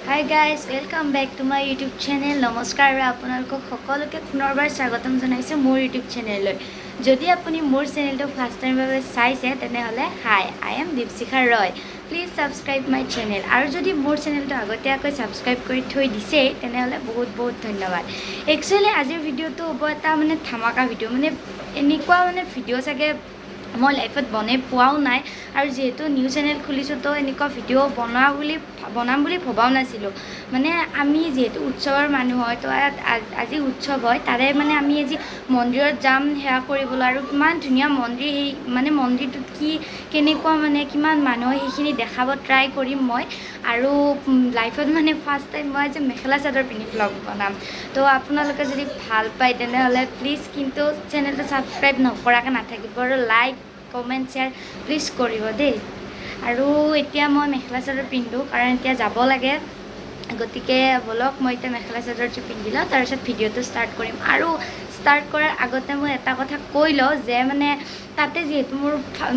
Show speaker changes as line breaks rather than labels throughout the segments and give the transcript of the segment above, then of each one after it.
Hi guys, welcome back to my YouTube channel. নমস্কাৰ আৰু আপোনালোকক সকলোকে পুনৰবাৰ স্বাগতম জনাইছোঁ মোৰ ইউটিউব চেনেললৈ। যদি আপুনি মোৰ চেনেলটো ফাৰ্ষ্ট টাইমৰ বাবে চাইছে, তেনেহ'লে hi, I am Dipshikha Roy, please subscribe my channel. আৰু যদি মোৰ চেনেলটো আগতীয়াকৈ ছাবস্ক্ৰাইব কৰি থৈ দিছেই, তেনেহ'লে বহুত বহুত ধন্যবাদ। একচুৱেলি আজিৰ ভিডিঅ'টো হ'ব এটা মানে ধামাকা ভিডিঅ'। মানে এনেকুৱা মানে ভিডিঅ' চাগে মই লাইফত বনাই পোৱাও নাই। আৰু যিহেতু নিউ চেনেল খুলিছোঁ, তো এনেকুৱা ভিডিঅ' বনাম বুলি ভবাও নাছিলোঁ। মানে আমি যিহেতু উৎসৱৰ মানুহ হয়, তো ইয়াত আজি উৎসৱ হয়, তাৰে মানে আমি আজি মন্দিৰত যাম সেৱা কৰিবলৈ। আৰু ইমান ধুনীয়া মন্দিৰ, সেই মানে মন্দিৰটোত কি কেনেকুৱা, মানে কিমান মানুহ হয়, সেইখিনি দেখাব ট্ৰাই কৰিম মই। আৰু লাইফত মানে ফাৰ্ষ্ট টাইম মই আজি মেখেলা চাদৰ পিন্ধি ভ্লগ বনাম। তো আপোনালোকে যদি ভাল পায়, তেনেহ'লে প্লিজ কিন্তু চেনেলটো ছাবস্ক্ৰাইব নকৰাকৈ নাথাকিব আৰু লাইক, কমেণ্ট, শ্বেয়াৰ প্লিজ কৰিব দেই। আৰু এতিয়া মই মেখেলা চাদৰ পিন্ধোঁ, কাৰণ এতিয়া যাব লাগে। গতিকে ব'লক, মই এতিয়া মেখেলা চাদৰটো পিন্ধি লওঁ, তাৰপিছত ভিডিঅ'টো ষ্টাৰ্ট কৰিম। আৰু ষ্টাৰ্ট কৰাৰ আগতে মই এটা কথা কৈ লওঁ যে মানে তাতে যিহেতু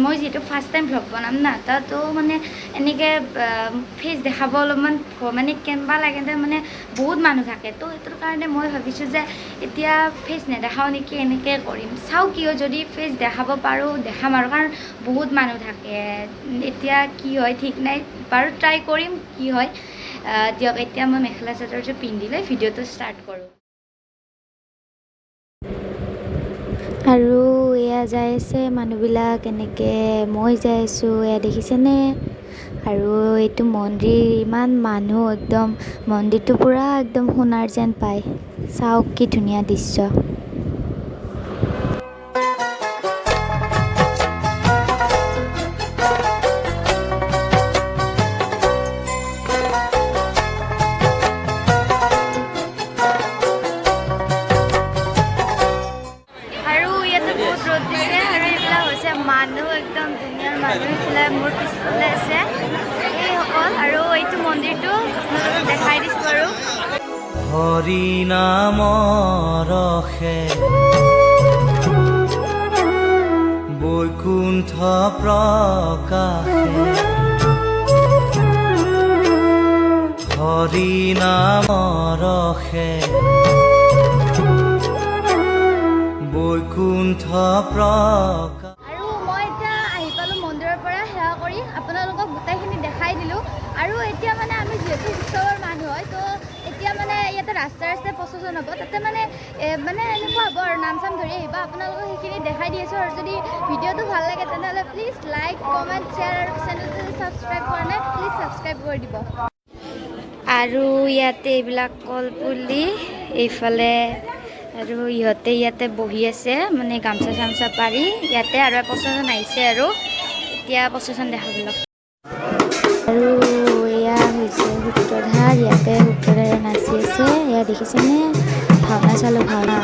মই যিহেতু ফাৰ্ষ্ট টাইম ভ্লগ বনাম না, তাতো মানে এনেকৈ ফেচ দেখাব অলপমান মানে কেনেকুৱা লাগে, মানে বহুত মানুহ থাকে। তো সেইটোৰ কাৰণে মই ভাবিছোঁ যে এতিয়া ফেচ নেদেখাওঁ নেকি, এনেকৈ কৰিম। চাওঁ কি হয়, যদি ফেচ দেখাব পাৰোঁ দেখাম আৰু, কাৰণ বহুত মানুহ থাকে। এতিয়া কি হয় ঠিক নাই বাৰু, ট্ৰাই কৰিম কি হয়। দিয়ক, এতিয়া মই মেখেলা চাদৰযোৰ পিন্ধি লৈ ভিডিঅ'টো ষ্টাৰ্ট কৰোঁ।
আৰু এয়া যাই আছে মানুহবিলাক এনেকৈ, মই যাই আছোঁ, এয়া দেখিছেনে? আৰু এইটো মন্দিৰ, ইমান মানুহ, একদম মন্দিৰটো পূৰা একদম সোণাৰ যেন পায়। চাওক কি ধুনীয়া দৃশ্য।
আৰু ইয়াতে বহুত ৰ'দ দিছে। আৰু এইবিলাক হৈছে মানুহ, একদম ধুনীয়া মানুহ। এইফালে মোৰ পিছফালে আছে এইসকল। আৰু এইটো মন্দিৰটো আপোনালোকক দেখাই দিছোঁ বাৰু।
হৰি নাম ৰসে বৈকুণ্ঠ প্ৰকাশে, হৰি নাম ৰসে বৈকুণ্ঠ প্ৰকাশ।
আৰু মই এতিয়া আহি পালোঁ মন্দিৰৰ পৰা সেৱা কৰি, আপোনালোকক গোটেইখিনি দেখাই দিলোঁ। আৰু এতিয়া মানে আমি যিহেতু উৎসৱৰ মানুহ হয়, তো এতিয়া মানে ইয়াতে ৰাস্তাই ৰাস্তাই প্ৰচেছন হ'ব। তাতে মানে মানে এনেকুৱা হ'ব আৰু নাম চাম ধৰি আহিব, আপোনালোকক সেইখিনি দেখাই দি আছোঁ। আৰু যদি ভিডিঅ'টো ভাল লাগে, তেনেহ'লে প্লিজ লাইক, কমেণ্ট, শ্বেয়াৰ আৰু চেনেলটো যদি ছাবস্ক্ৰাইব কৰা নাই, প্লিজ ছাবস্ক্ৰাইব কৰি দিব। আৰু ইয়াতে এইবিলাক কলপুলি এইফালে, আৰু ইহঁতে ইয়াতে বহি আছে, মানে গামোচা চামোচা পাৰি ইয়াতে। আৰু প্ৰচেছন আহিছে আৰু এতিয়া প্ৰচেছন দেখা বলক।
আৰু এয়া হৈছে সূত্ৰধাৰ, ইয়াতে সূত্ৰধাৰে নাচি আছে। এয়া দেখিছেনে? ভাওনা চালোঁ, ভাওনা।